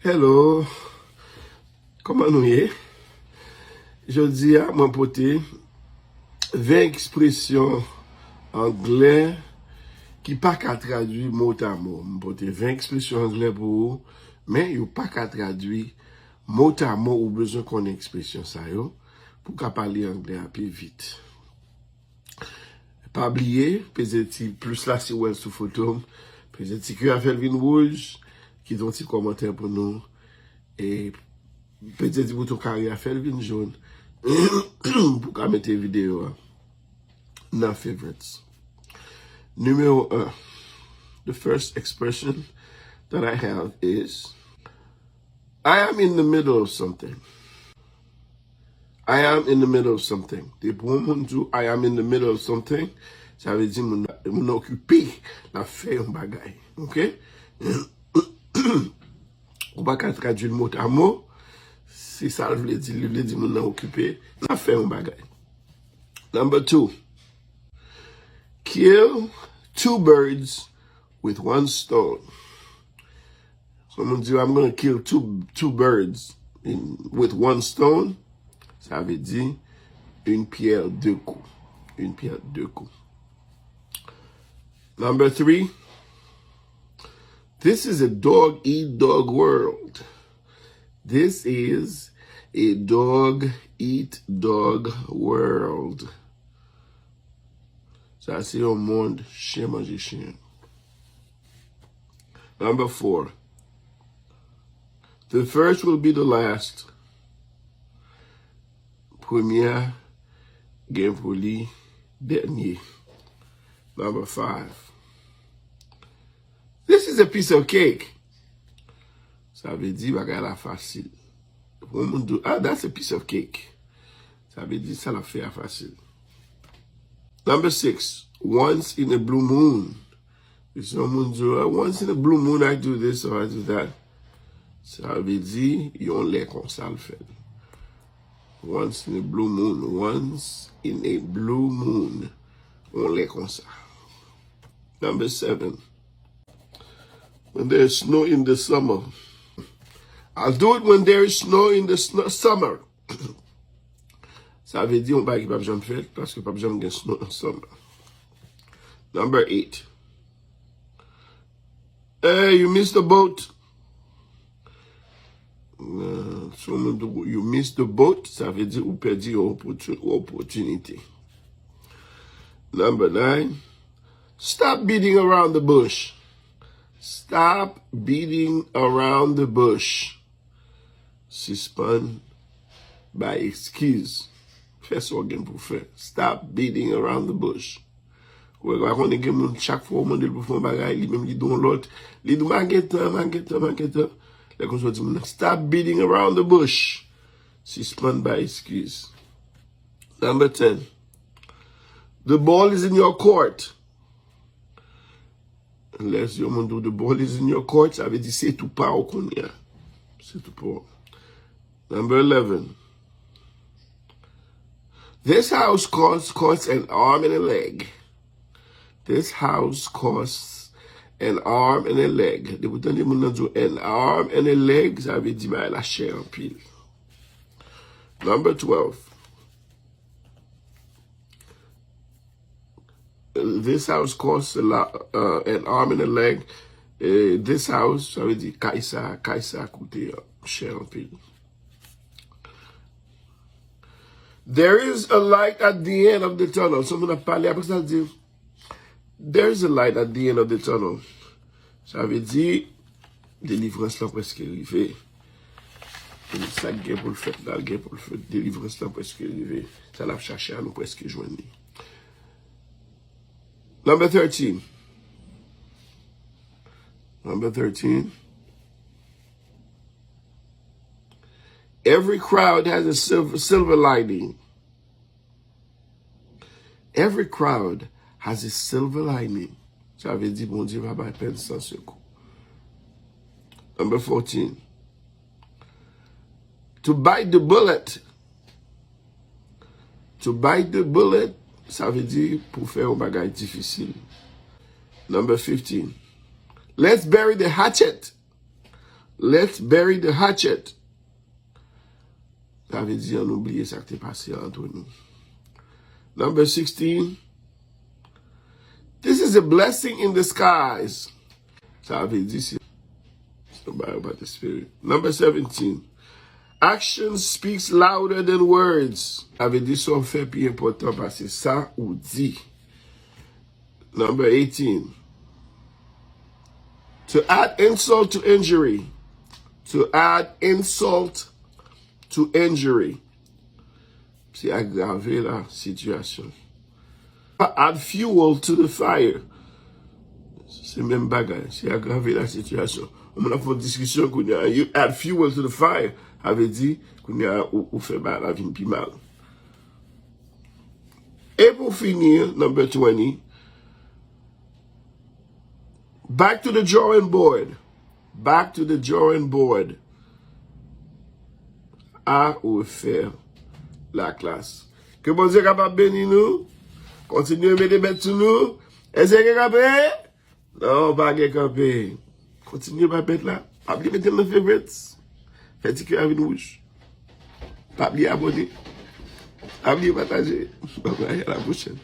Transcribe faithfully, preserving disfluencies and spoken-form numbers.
Hello, kòman nou ye? Jodi a, mwen pote ven ekspresyon anglè ki pa ka tradui motamo. Mwen pote ven ekspresyon anglè pou ou, men yo pa ka tradui motamo. Ou bezwen konnen ekspresyon sa yo pou w ka pale anglè a pi vit. Pa bliye, peze ti plis la si w wè l sou foto m. Peze ti kè a, fè l vin wouj. Kite yon ti kòmantè pou nou. E peze ti bouton kare a, fè l vin jòn. Pou w ka mete videyo a nan favorites. Nimewo en. The first expression that I have is, I am in the middle of something. I am in the middle of something. Depi yon moun di w, I am in the middle of something, sa vle di moun, moun nan okipe, l ap fè yon bagay. Ok? Ou pa ka tradui l motamo. Se sa l vle di. Li vle di moun nan okipe, l ap fè yon bagay. Number two. Kill two birds with one stone. So, moun di, I'm gonna kill two, two birds in, with one stone. Sa vle di, une pierre deux coups. Une pierre deux coups. Number three. This is a dog eat dog world. This is a dog eat dog world. Sa se yon mond chen manje chen. Number four. The first will be the last. Premye a gen pou li dènye. Number five. This is a piece of cake. Sa vle di bagay la fasil. Pou yon moun di, ah, that's a piece of cake. Sa vle di sa l ap fè a fasil. Number six, once in a blue moon. Si yon moun di, ah, once in a blue moon, I do this or I do that. Sa vle di, yon lè konsa l fè l. Once in a blue moon. Once in a blue moon. Yon lè konsa. Number seven. When there is snow in the summer. I'll do it when there is snow in the snow, summer. Sa vle di yon bagay ki p ap janm fèt, paske p ap janm gen snow nan summer. Number eight. Hey, you missed the boat. Uh, so, you missed the boat, sa vle di ou pèdi yon opòti-, opòtinite. Number nine. Stop beating around the bush. Stop beating around the bush. Sispann bay eskiz. Fè sa w gen pou w fè. Stop beating around the bush. Ou pa konnen gen moun, chak fwa w mande l pou fè yon bagay, li menm li di yon lòt. Li di, "M pa gen tan, m pa gen tan, m pa gen tan." Lè konsa w di moun nan, "Stop beating around the bush." Sispann bay eskiz. Number ten. The ball is in your court. Lè yon moun di w, "The ball is in your court," sa vle di se tou pa w kounye a. Se tou pa w. Number eleven. This house costs, costs an arm and a leg. This house costs an arm and a leg. Depi w tande moun nan di w an arm and a leg, sa vle di bagay la chè anpil. Number twelve. This house costs a lot, uh, an arm and a leg. Eh, this house, sa vle di kay sa, kay sa koute, uh, chè anpil. There is a light at the end of the tunnel. Sa moun ap pale, apre sa l di, "There is a light at the end of the tunnel." Sa vle di, delivrans lan prèske rive. Sa k gen pou l fèt la, l gen pou l fèt. Delivrans lan prèske rive. Sa n ap chache a, nou prèske jwenn li. Number thirteen. Number thirteen. Every crowd has a silver, silver lining. Every crowd has a silver lining. Sa vle di Bondye pa bay pèsonn san sekou. Number fourteen. To bite the bullet. To bite the bullet, sa vle di pou fè yon bagay difisil. Number fifteen. Let's bury the hatchet. Let's bury the hatchet. Sa vle di, ann nou bliye sa k te pase a ant nou. Number sixteen. This is a blessing in disguise. Sa vle di, se se yon bagay pa te espere. Number seventeen. Action speaks louder than words. Sa vle di, sa w fè pi enpòtan pase sa ou di. Number eighteen. To add insult to injury. To add insult to injury. Se agrave la sitiyasyon. Add fuel to the fire. Se menm bagay. Se agrave la sitiyasyon. Yon moun ap fè yon diskisyon kounye a, you add fuel to the fire. Sa vle di, kounye a, ou, ou fè bagay la vin pi mal. E pou fini, number twenty. Back to the drawing board. Back to the drawing board. À refaire la classe. Ke Bondye kapab beni nou. Kontinye mete bèt sou nou. Èske gen kanpe? Non, pa gen kanpe. Kontinye bay bèt la. Pa bliye mete l nan favorites. Fè ti kè a vin wouj. Pa bliye abòne. Pa bliye pataje. Bye bye, à la prochaine.